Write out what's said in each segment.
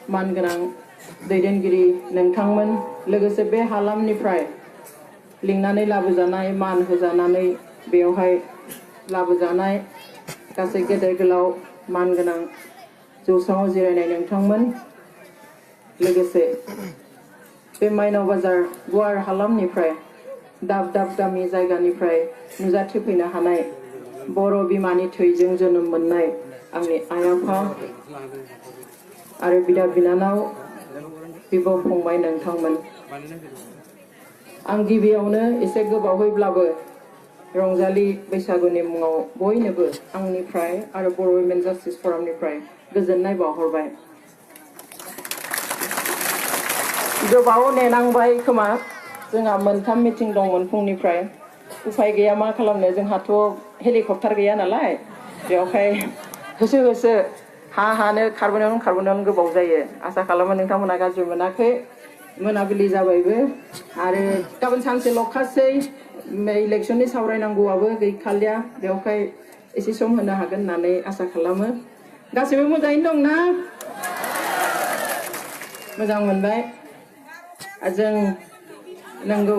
मानगोनां दैदेनगिरि नोंथांमोन लोगोसे बे हालामनिफ्राय लिंनानै लाबोजानाय मान होजानानै बेवहाय लाबोजानाय गासै गेदेर गोलाव मानगोनां जौसाङाव जिरायनाय नोंथांमोन लोगोसे बे माइनाव बाजार गुवार हालामनिफ्राय दाब दाब गामि जायगानिफ्राय नुजाथिफैनो हानाय बर' बिमानि थैजों जोनोम मोननाय आंनि आइ आफा आरो बिदा बिनानाव बिब' फंबाय नोंथांमोन आं गिबियावनो एसे गोबावैब्लाबो रंजालि बैसागुनि मुङाव बयनोबो आंनिफ्राय आरो बर' वुमेन जास्टिस फरामनिफ्राय गोजोननाय बावहरबाय गोबाव नेनांबाय खोमा जोंहा मोनथाम मिटिं दंमोन फुंनिफ्राय उफाय गैया मा खालामनो जोंहाथ' हेलिकप्टार गैया नालाय बेवहाय होसो होसो हानो खारबोनायावनो गोबाव जायो आसा खालामो नोंथांमोना गाज्रि मोनाखै मोनाबिलि जाबायबो आरो गाबोन सानसेल'खासै इलेक्शननि सावरायनांगौआबो गैखालिया बेवहाय एसे सम होनो हागोन होननानै आसा खालामो गासैबो मोजाङैनो दंना मोजां मोनबाय जों नंगौ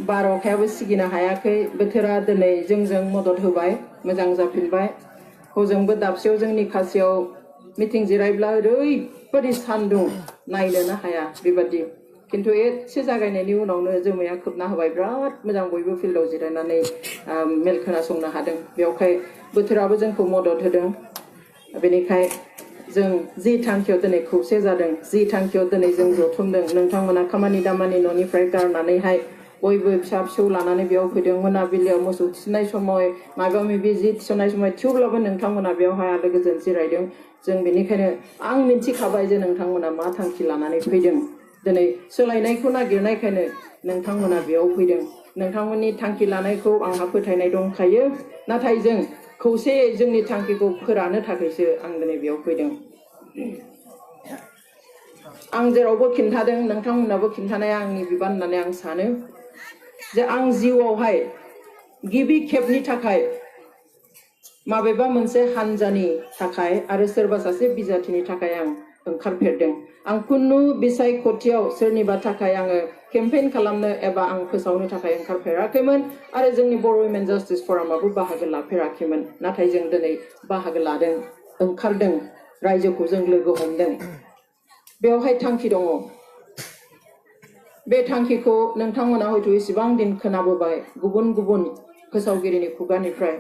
बार अखायाबो सिगिनो हायाखै बोथोरा दिनै जोंजों मदद होबाय मोजां जाफिनबाय हजोंबो दाबसेयाव जोंनि खासियाव मिटिं जिरायब्ला ओरैबायदि सान्दुं नायनोनो हाया बेबादि किन्तु एसे जागायनायनि उनावनो जोमैया खोबना होबाय बिराद मोजां बयबो फिल्डआव जिरायनानै मेल खोनासंनो हादों बेवहाय बोथोराबो जोंखौ मदद होदों बेनिखाय जों जि थांखियाव दिनै खौसे जादों जि थांखियाव दिनै जों जथुमदों नोंथांमोना खामानि दामानि न'निफ्राय गारनानैहाय बयबो फिसा फिसौ लानानै बेयाव फैदों मोनाबिलियाव मोसौ थिनाय समाव माबा माबि जि थिसननाय समाव थेवब्लाबो नोंथांमोना बेवहाय आलो गोजोन जिरायदों जों बेनिखायनो आं मिन्थिखाबाय जे नोंथांमोना मा थांखि लानानै फैदों दिनै सोलायनायखौ नागिरनायखायनो नोंथांमोना बेयाव फैदों नोंथांमोननि थांखि लानायखौ आंहा फोथायनाय दंखायो नाथाय जों खौसे जोंनि थांखिखौ फोरानो थाखायसो आं दिनै बेयाव फैदों आं जेरावबो खिन्थादों नोंथांमोनाबो खिन्थानाया आंनि बिबान होननानै आं सानो जे आं जिउआवहाय गिबि खेबनि थाखाय माबेबा मोनसे हानजानि थाखाय आरो सोरबा सासे बिजाथिनि थाखाय आं ओंखारफेरदों आं कुनु बिसायख'थियाव सोरनिबा थाखाय आङो केम्पेइन खालामनो एबा आं फोसावनो थाखाय ओंखारफेराखैमोन आरो जोंनि बर' वुमेन जास्टिस फरामाबो बाहागो लाफेराखैमोन नाथाय जों दिनै बाहागो लादों ओंखारदों रायजोखौ जों लोगो हमदों बेवहाय थांखि दङ बे थांखिखौ नोंथांमोना हयथ' एसेबां दिन खोनाबोबाय गुबुन गुबुन फोसावगिरिनि खुगानिफ्राय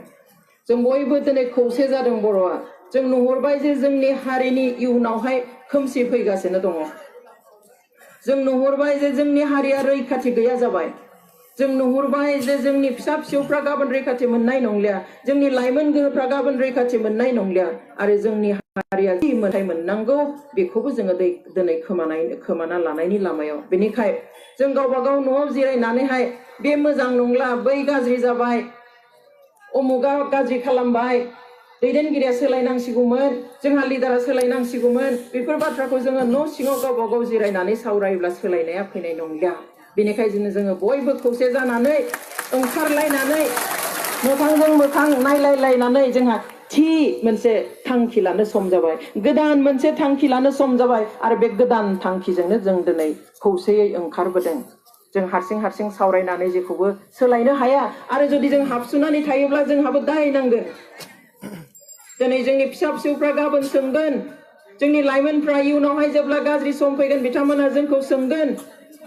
जों बयबो दिनै खौसे जादों बर'आ जों नुहुरबाय जे जोंनि हारिनि इयुनावहाय खोमसि फैगासिनो दङ जों नुहुरबाय जे जोंनि हारिया रैखाथि गैया जाबाय जों नुहुरबाय जे जोंनि फिसा फिसौफ्रा गाबोन रैखाथि मोननाय नंलिया जोंनि लाइमोन गोहोफ्रा गाबोन रैखाथि मोननाय नंलिया आरो जोंनि हारिया जि मोन्थाय मोननांगौ बेखौबो जोङो दिनै खोमाना लानायनि लामायाव बेनिखाय जों गावबा गाव न'आव जिरायनानैहाय बे मोजां नंला बै गाज्रि जाबाय अमुगा गाज्रि खालामबाय दैदेनगिरिया सोलायनांसिगौमोन जोंहा लिडारा सोलायनांसिगौमोन बेफोर बाथ्राखौ जोङो न' सिङाव गावबा गाव जिरायनानै सावरायोब्ला सोलायनाया फैनाय नंलिया बेनिखायनो जोङो बयबो खौसे जानानै ओंखारलायनानै मोखांजों मोखां नायलायलायनानै जोंहा थि मोनसे थांखि लानो सम जाबाय गोदान मोनसे थांखि लानो सम जाबाय आरो बे गोदान थांखिजोंनो जों दिनै खौसेयै ओंखारबोदों जों हारसिं सावरायनानै जेखौबो सोलायनो हाया आरो जुदि जों हाबसुनानै थायोब्ला जोंहाबो दाय नांगोन दिनै जोंनि फिसा फिसौफ्रा गाबोन सोंगोन जोंनि लाइमोनफ्रा इयुनावहाय जेब्ला गाज्रि सम फैगोन बिथांमोना जोंखौ सोंगोन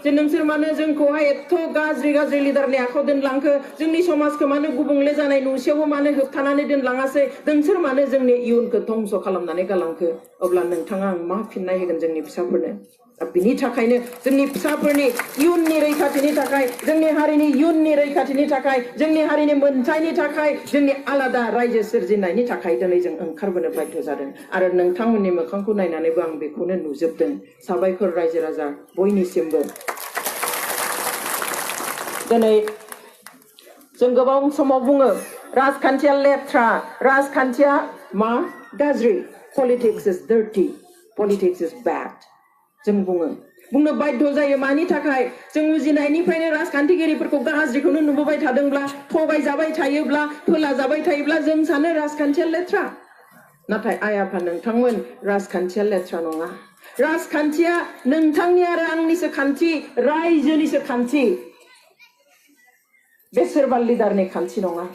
जे नोंसोर मानो जोंखौहाय एथ' गाज्रि लिडारनि आखायाव दोनलांखो जोंनि समाजखौ मानो गुबुंले जानाय नुसेयावबो मानो होबथानानै दोनलाङासै नोंसोर मानो जोंनि इयुनखौ धंस खालामनानै गालांखो अब्ला नोंथाङा आं मा फिननाय होगोन जोंनि फिसाफोरनो बिनि थाखायनो जोंनि फिसाफोरनि इयुननि रैखाथिनि थाखाय जोंनि हारिनि इयुननि रैखाथिनि थाखाय जोंनि हारिनि मोनथायनि थाखाय जोंनि आलादा रायजो सोरजिनायनि थाखाय दिनै जों ओंखारबोनो बाध्य जादों आरो नोंथांमोननि मोखांखौ नायनानैबो आं बेखौनो नुजोबदों साबायखर रायजो राजा बयनिसिमबो दिनै जों गोबां समाव बुङो राजखान्थिया लेथ्रा राजखान्थिया मा गाज्रि पलिटिक्स इज डार्टी पलिटिक्स इज बैड जों बुंनो बाध्य जायो मानि थाखाय जों उजिनायनिफ्रायनो राजखान्थिगिरिफोरखौ गाज्रिखौनो नुबोबाय थादोंब्ला थगायजाबाय थायोब्ला फोलाजाबाय थायोब्ला जों सानो राजखान्थिया लेथ्रा नाथाय आइ आफा नोंथांमोन राजखान्थिया लेथ्रा नङा राजखान्थिया नोंथांनि आरो आंनिसो खान्थि रायजोनिसो खान्थि बे सोरबा लिडारनि खान्थि नङा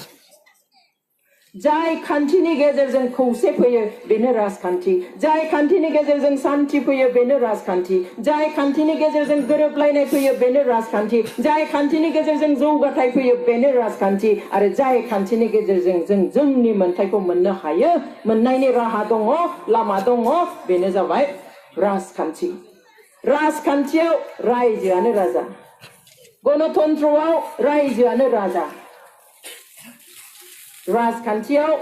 जाय खान्थिनि गेजेरजों खौसे फैयो बेनो राजखान्थि जाय खान्थिनि गेजेरजों शान्ति फैयो बेनो राजखान्थि जाय खान्थिनि गेजेरजों गोरोबलायनाय फैयो बेनो राजखान्थि जाय खान्थिनि गेजेरजों जौगाथाय फैयो बेनो राजखान्थि आरो जाय खान्थिनि गेजेरजों जों जोंनि मोन्थायखौ मोननो हायो मोननायनि राहा दङ लामा दङ बेनो जाबाय राजखान्थि राजखान्थियाव रायजोआनो राजा गणतन्त्रआव रायजोआनो राजा राजखान्थियाव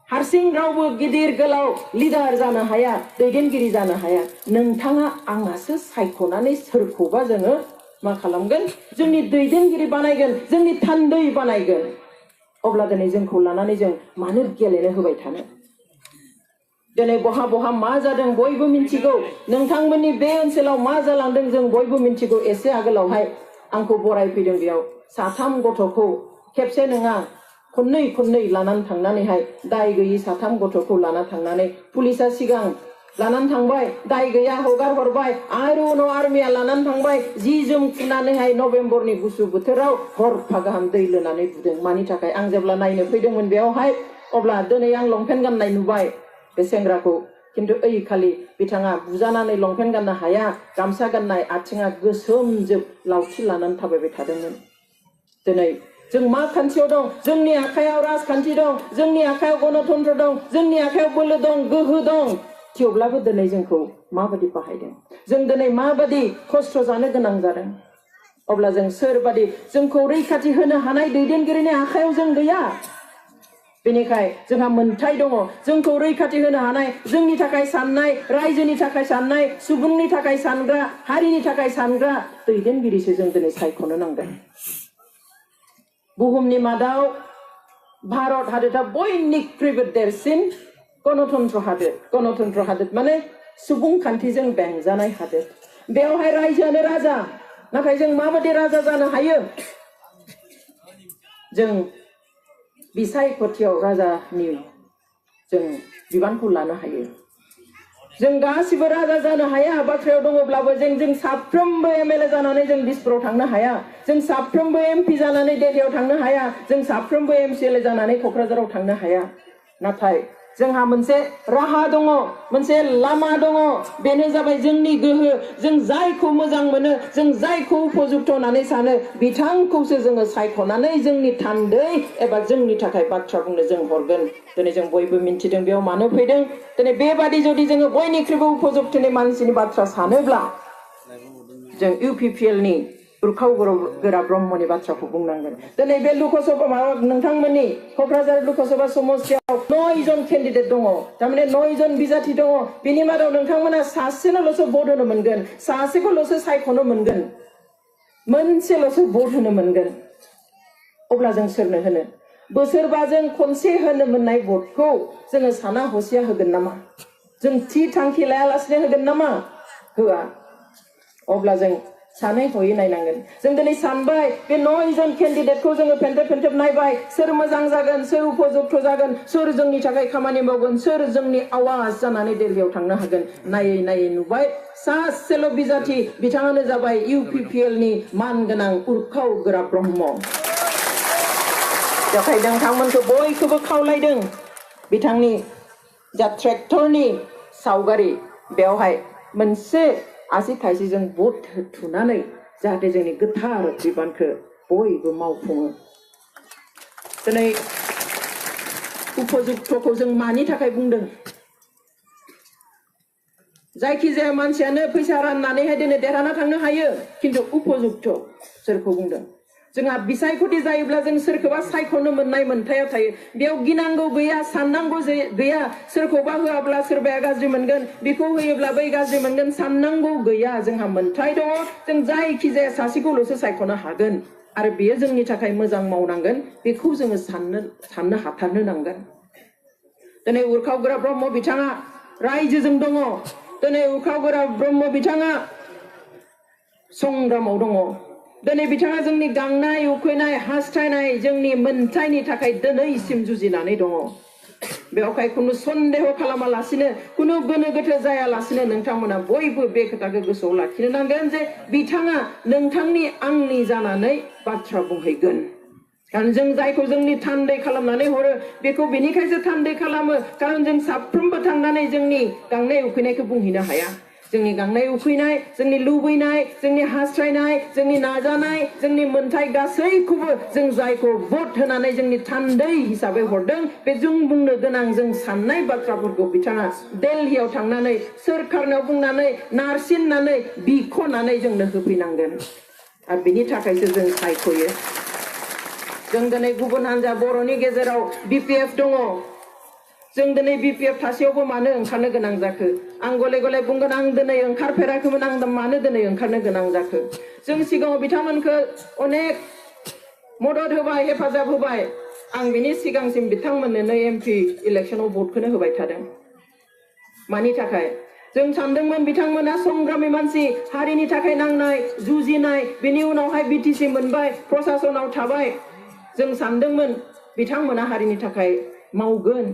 हारसिं रावबो गिदिर गोलाव लिडार जानो हाया दैदेनगिरि जानो हाया नोंथाङा आंहासो सायख'नानै सोरखौबा जोङो मा खालामगोन जोंनि दैदेनगिरि बानायगोन जोंनि थान्दै बानायगोन अब्ला दिनै जोंखौ लानानै जों मानो गेलेनो होबाय थानो दिनै बहा बहा मा जादों बयबो मिन्थिगौ नोंथांमोननि बे ओनसोलाव मा जालांदों जों बयबो मिन्थिगौ एसे आगोलावहाय आंखौ बरायफैदों बेयाव साथाम गथ'खौ खेबसे नङा खननै खननै लानानै थांनानैहाय दाय गैयै साथाम गथ'खौ लाना थांनानै पुलिसा सिगां लानानै थांबाय दाय गैया हगार हरबाय आरो उनाव आर्मिया लानानै थांबाय जि जोम खुनानैहाय नभेम्बरनि गुसु बोथोराव हरफा गाहाम दै लोनानै बुदों मानि थाखाय आं जेब्ला नायनो फैदोंमोन बेयावहाय अब्ला दिनै आं लंपेन्ट गाननाय नुबाय बे सेंग्राखौ खिन्थु ओइ खालि बिथाङा बुजानानै लंपेन्ट गाननो हाया गामसा गाननाय आथिङा गोसोमजोब लावथि लानानै थाबायबाय थादोंमोन दिनै जों मा खान्थियाव दं जोंनि आखायाव राजखान्थि दं जोंनि आखायाव गणतन्त्र दं जोंनि आखायाव बोलो दं गोहो दं थेवब्लाबो दिनै जोंखौ माबादि बाहायदों जों दिनै माबादि खस्थ' जानो गोनां जादों अब्ला जों सोरबादि जोंखौ रैखाथि होनो हानाय दैदेनगिरिनि आखायाव जों गैया बेनिखाय जोंहा मोन्थाय दङ जोंखौ रैखाथि होनो हानाय जोंनि थाखाय साननाय रायजोनि थाखाय साननाय सुबुंनि थाखाय सानग्रा हारिनि थाखाय सानग्रा दैदेनगिरिसो जों दिनै सायख'नो नांगोन बुहुमनि मादाव भारत हादोरा बयनिख्रुइबो देरसिन गणतन्त्र हादोर माने सुबुंखान्थिजों बेंजानाय हादोर बेवहाय रायजोआनो राजा नाथाय जों माबादि राजा जानो हायो जों बिसायख'थियाव राजानि जों बिबानखौ लानो हायो जों गासिबो राजा जानो हाया बाथ्रायाव दङब्लाबो जों साफ्रोमबो एमएलए जानानै जों दिसपुराव थांनो हाया जों साफ्रोमबो एमपि जानानै दिल्लीयाव थांनो हाया जों साफ्रोमबो एमसिएलए जानानै क'क्राझाराव थांनो हाया नाथाय जोंहा मोनसे राहा दङ मोनसे लामा दङ बेनो जाबाय जोंनि गोहो जों जायखौ मोजां मोनो जों जायखौ उपयुक्त होननानै सानो बिथांखौसो जोङो सायख'नानै जोंनि थान्दै एबा जोंनि थाखाय बाथ्रा बुंनो जों हरगोन दिनै जों बयबो मिन्थिदों बेयाव मानो फैदों दिनै बेबादि जुदि जोङो बयनिख्रुइबो उपयुक्तनि मानसिनि बाथ्रा सानोब्ला जों इउपिपिएलनि उरखाव गोरा ब्रह्मनि बाथ्राखौ बुंनांगोन दिनै बे लोकसभा नोंथांमोननि क'क्राझार लोकसभा समस्तियाव 9 जन केन्डिडेट दङ थारमाने 9 जन बिजाथि दङ बिनि मादाव नोंथांमोना सासेल'सो भट होनो मोनगोन सासेखौल'सो सायख'नो मोनगोन मोनसेल'सो भट होनो मोनगोन अब्ला जों सोरनो होनो बोसोरबाजों खनसे होनो मोननाय भटखौ जोङो साना हसिया होगोन नामा जों थि थांखि लायालासिनो होगोन नामा होआ अब्ला जों सानै हयै नायनांगोन जों दिनै सानबाय बे 9 जन केन्डिडेटखौ जोङो फेन्थेब नायबाय सोर मोजां जागोन सोर उपयुक्त जागोन सोर जोंनि थाखाय खामानि मावगोन सोर जोंनि आवाज जानानै दिल्लीयाव थांनो हागोन नायै नायै नुबाय सासेल' बिजाथि बिथाङानो जाबाय इउपिपिएलनि मानगोनां उरखाव गोरा ब्रह्म बेखाय नोंथांमोनखौ बयखौबो खावलायदों बिथांनि जा ट्रेक्टरनि सावगारि बेवहाय मोनसे आसि थाइसेजों भट थुनानै जाहाथे जोंनि गोथार बिबानखौ बयबो मावफुङो दिनै उपयुक्तखौ जों मानि थाखाय बुंदों जायखिजाया मानसियानो फैसा राननानैहाय दिनै देरहाना थांनो हायो खिन्थु उपयुक्त सोरखौ बुंदों जोंहा बिसायख'थि जायोब्ला जों सोरखौबा सायख'नो मोननाय मोन्थाया थायो बेयाव गिनांगौ गैया साननांगौ गैया सोरखौबा होआब्ला सोरबाया गाज्रि मोनगोन बेखौ होयोब्ला बै गाज्रि मोनगोन साननांगौ गैया जोंहा मोन्थाय दङ जों जायखिजाया सासेखौल'सो सायख'नो हागोन आरो बेयो जोंनि थाखाय मोजां मावनांगोन बेखौ जोङो साननो हाथारनो नांगोन दिनै उरखाव गोरा ब्रह्म बिथाङा रायजोजों दङ दिनै उरखाव गोरा ब्रह्म बिथाङा संग्रामाव दङ दिनै बिथाङा जोंनि गांनाय उखैनाय हास्थायनाय जोंनि मोन्थायनि थाखाय दिनैसिम जुजिनानै दङ बेवहाय खुनु सन्देह खालामालासिनो खुनु गोनो गोथो जायालासिनो नोंथांमोना बयबो बे खोथाखौ गोसोआव लाखिनो नांगोन जे बिथाङा नोंथांनि आंनि जानानै बाथ्रा बुंहैगोन कारण जों जायखौ जोंनि थान्दै खालामनानै हरो बेखौ बेनिखायसो थान्दै खालामो कारण जों साफ्रोमबो थांनानै जोंनि गांनाय उखैनायखौ बुंहैनो हाया जोंनि गांनाय उखैनाय जोंनि लुबैनाय जोंनि हास्थायनाय जोंनि नाजानाय जोंनि मोन्थाय गासैखौबो जों जायखौ भट होनानै जोंनि थान्दै हिसाबै हरदों बे जों बुंनो गोनां जों साननाय बाथ्राफोरखौ बिथाङा दिल्लीयाव थांनानै सोरखारनाव बुंनानै नारसिननानै बिख'नानै जोंनो होफैनांगोन आरो बेनि थाखायसो जों सायख'यो जों दिनै गुबुन हान्जा बर'नि गेजेराव बिपिएफ दङ जों दिनै बिपिएफ थासेयावबो मानो ओंखारनो गोनां जाखो आं गले गले बुंगोन आं दिनै ओंखारफेराखैमोन आं मानो दिनै ओंखारनो गोनां जाखो जों सिगाङाव बिथांमोनखौ अनेक मदद होबाय हेफाजाब होबाय आं बिनि सिगांसिम बिथांमोननो एमपि इलेक्शनाव भटखौनो होबाय थादों मानि थाखाय जों सानदोंमोन बिथांमोना संग्रामी मानसि हारिनि थाखाय नांनाय जुजिनाय बिनि उनावहाय बिटिसि मोनबाय प्रशासनाव थाबाय जों सानदोंमोन बिथांमोना हारिनि थाखाय मावगोन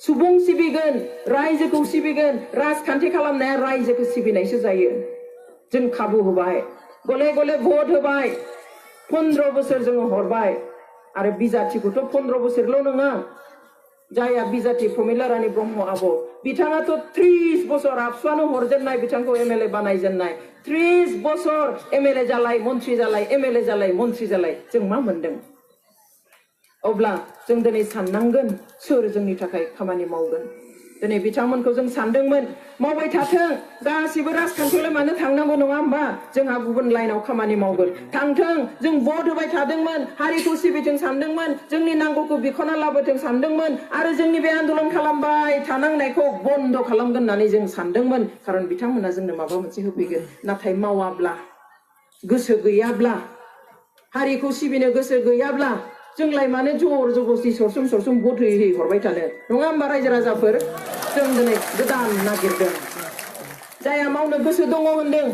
सुबुं सिबिगोन रायजोखौ सिबिगोन राजखान्थि खालामनाया रायजोखौ सिबिनायसो जायो जों खाबु होबाय गले गले भट होबाय 15 बोसोर जों हरबाय आरो बिजाथिखौथ' 15 बोसोरल' नङा जाया बिजाथि प्रमिला रानी ब्रह्म आब' बिथाङाथ' 30 बोसोर आबसुआनो हरजेननाय बिथांखौ एमएलए बानायजेननाय 30 बोसोर एमएलए जालाय मन्त्रि जालाय एमएलए जालाय मन्त्रि जालाय जों मा मोनदों अब्ला जों दिनै साननांगोन सोर जोंनि थाखाय खामानि मावगोन दिनै बिथांमोनखौ जों सानदोंमोन मावबाय थाथों गासिबो राजखान्थियावलाय मानो थांनांगौ नङा होमबा जोंहा गुबुन लाइनाव खामानि मावगोन थांथों जों भट होबाय थादोंमोन हारिखौ सिबिथों सानदोंमोन जोंनि नांगौखौ बिख'ना लाबोथों सानदोंमोन आरो जोंनि बे आन्दोलन खालामबाय थानांनायखौ बन्द खालामगोन होननानै जों सानदोंमोन खारन बिथांमोना जोंनो माबा मोनसे होफैगोन नाथाय मावाब्ला गोसो गैयाब्ला हारिखौ सिबिनो गोसो गैयाब्ला जोंलाय मानो जर जबस्ति सरसुम भट होयै हरबाय थानो नङा होमबा रायजो राजाफोर जों दिनै गोदान नागिरदों जाया मावनो गोसो दङ होनदों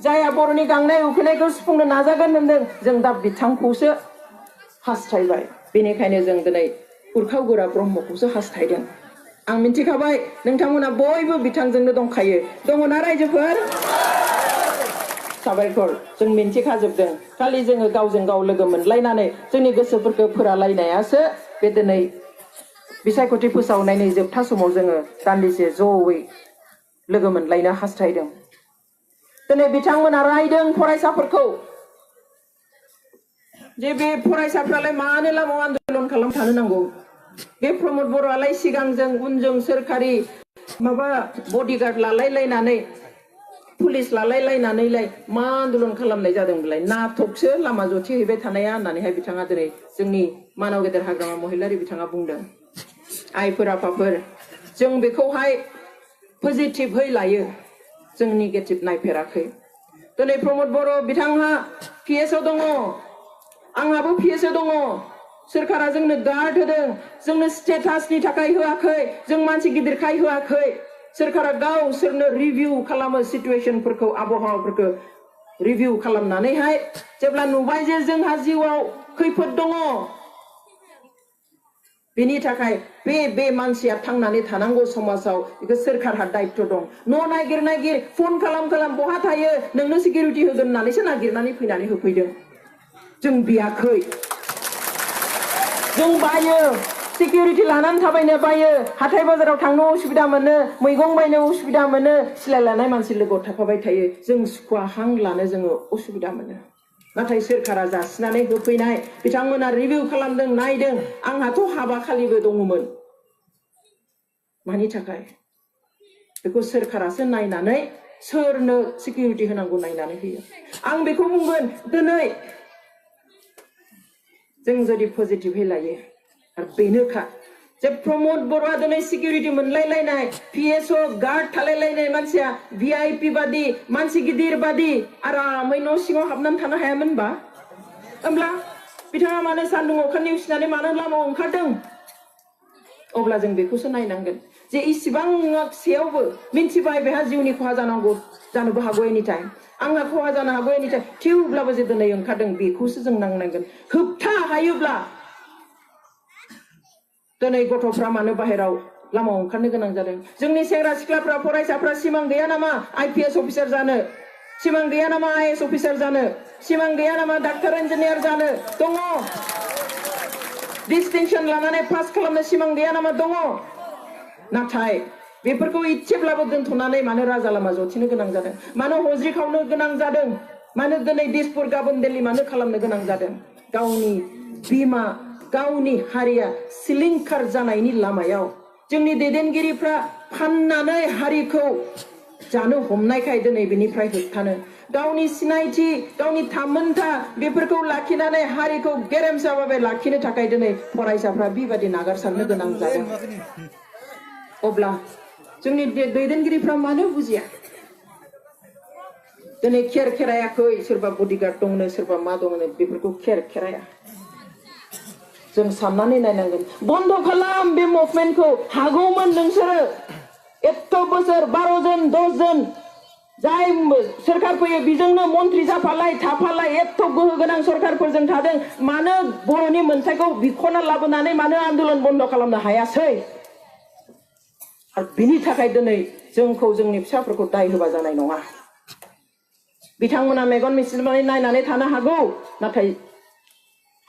जाया बर'नि गांनाय उखैनायखौ सुफुंनो नाजागोन होनदों जों दा बिथांखौसो हास्थायबाय बेनिखायनो जों दिनै उरखाव गोरा ब्रह्मखौसो हास्थायदों आं मिन्थिखाबाय नोंथांमोना बयबो बिथांजोंनो दंखायो दङना रायजोफोर साबायखर जों मिन्थिखाजोबदों खालि जोङो गावजों गाव लोगो मोनलायनानै जोंनि गोसोफोरखौ फोरालायनायासो बे दिनै बिसायख'थि फोसावनायनि जोबथा समाव जोङो दान्दिसे जयै लोगो मोनलायनो हास्थायदों दिनै बिथांमोना रायदों फरायसाफोरखौ जे बे फरायसाफ्रालाय मानो लामायाव आन्दोलन खालाम थानो नांगौ बे प्रमद बर'आलाय सिगांजों उनजों सोरखारि माबा बडिगार्ड लालायलायनानै पुलिस लालायलायनानैलाय मा आन्दोलन खालामनाय जादोंमोनलाय नाटकसो लामा जथेहैबाय थानाया होननानैहाय बिथाङा दिनै जोंनि मानाव गेदेर हाग्रामा महिलारि बिथाङा बुंदों आइफोर आफाफोर जों बेखौहाय पजिटिभहै लायो जों नेगेटिभ नायफेराखै दिनै प्रमद बर' बिथांहा पिएसआव दङ आंहाबो पिएसआव दङ सोरखारा जोंनो गार्ड होदों जोंनो स्टेटासनि थाखाय होआखै जों मानसि गिदिरखाय होआखै सोरखारा गावसोरनो रिभिउ खालामो सिचुएशनफोरखौ आबहावाफोरखौ रिभिउ खालामनानैहाय जेब्ला नुबाय जे जोंहा जिउआव खैफोद दङ बेनि थाखाय बे मानसिया थांनानै थानांगौ समाजाव बेखौ सोरखारहा दायित्व दं न' नागिर फन खालाम बहा थायो नोंनो सिकिउरिटि होगोन होननानैसो नागिरनानै फैनानै होफैदों जों बियाखै जों बायो सिकिउरिटि लानानै थाबायनो बायो हाथाय बाजाराव थांनो उसुबिदा मोनो मैगं बायनो उसुबिदा मोनो सिलाय लानाय मानसि लोगोआव थाफाबाय थायो जों सुखुवा हां लानो जोङो उसुबिदा मोनो नाथाय सोरखारा जासिनानै होफैनाय बिथांमोना रिभिउ खालामदों नायदों आंहाथ' हाबा खालिबो दङमोन मानि थाखाय बेखौ सोरखारासो नायनानै सोरनो सिकिउरिटि होनांगौ नायनानै होयो आं बेखौ बुंगोन दिनै जों जुदि पजिटिभहै लायो आरो बेनोखा जे प्रमद बर'आ दिनै सिकिउरिटि मोनलायलायनाय पिएसअ गार्ड थालायलायनाय मानसिया भिआइपि बादि मानसि गिदिर बादि आरामै न' सिङाव हाबनानै थानो हायामोनबा होमब्ला बिथाङा मानो सान्दुं अखा नेवसिनानै मानो लामायाव ओंखारदों अब्ला जों बेखौसो नायनांगोन जे इसिबां सेयावबो मिन्थिबाय बेहा जिउनि खहा जानोबो हागौ एनिटाइम आंहा खहा जानो हागौ एनिटाइम थेवब्लाबो जे दिनै ओंखारदों बेखौसो जों नांनांगोन होबथा हायोब्ला दिनै गथ'फ्रा मानो बाहेराव लामायाव ओंखारनो गोनां जादों जोंनि सेंग्रा सिख्लाफ्रा फरायसाफ्रा सिमां गैया नामा आईपीएस अफिसार जानो सिमां गैया नामा आईएएस अफिसार जानो सिमां गैया नामा डाक्टर इन्जिनियार जानो दङ डिस्टिंक्शन लानानै पास खालामनो सिमां गैया नामा दङ नाथाय बेफोरखौ इसेब्लाबो दोनथ'नानै मानो राजा लामा जथिनो गोनां जादों मानो हज्रि खावनो गोनां जादों मानो दिनै दिसपुर गाबोन दिल्ली मानो खालामनो गोनां जादों गावनि बिमा गावनि हारिया सिलिंखार जानायनि लामायाव जोंनि दैदेनगिरिफ्रा फाननानै हारिखौ जानो हमनायखाय दिनै बेनिफ्राय होबथानो गावनि सिनायथि गावनि थामोनथा बेफोरखौ लाखिनानै हारिखौ गेरेमसा भाबै लाखिनो थाखाय दिनै फरायसाफ्रा बेबायदि नागारसारनो गोनां जादों अब्ला जोंनि दैदेनगिरिफ्रा मानो बुजिया दिनै खेर खेरायाखै सोरबा बडिगार्ड दंनो सोरबा मा दंनो बेफोरखौ खेर खेराया जों साननानै नायनांगोन बन्द खालाम बे मुभमेन्टखौ हागौमोन नोंसोरो एथ' बोसोर 12 जन 10 जन जाय सरकार फैयो बेजोंनो मन्त्रि जाफालाय थाफालाय एथ' गोहो गोनां सरकारफोरजों थादों मानो बर'नि मोनथायखौ बिख'ना लाबोनानै मानो आन्दोलन बन्द खालामनो हायासै आरो बिनि थाखाय दिनै जोंखौ जोंनि फिसाफोरखौ दाय होबा जानाय नङा बिथांमोना मेगन मिसिनानै नायनानै थानो हागौ नाथाय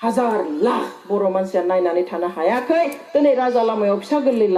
हाजार लाख बर' मानसिया नायनानै थानो हायाखै दिनै राजा लामायाव फिसा गोरलै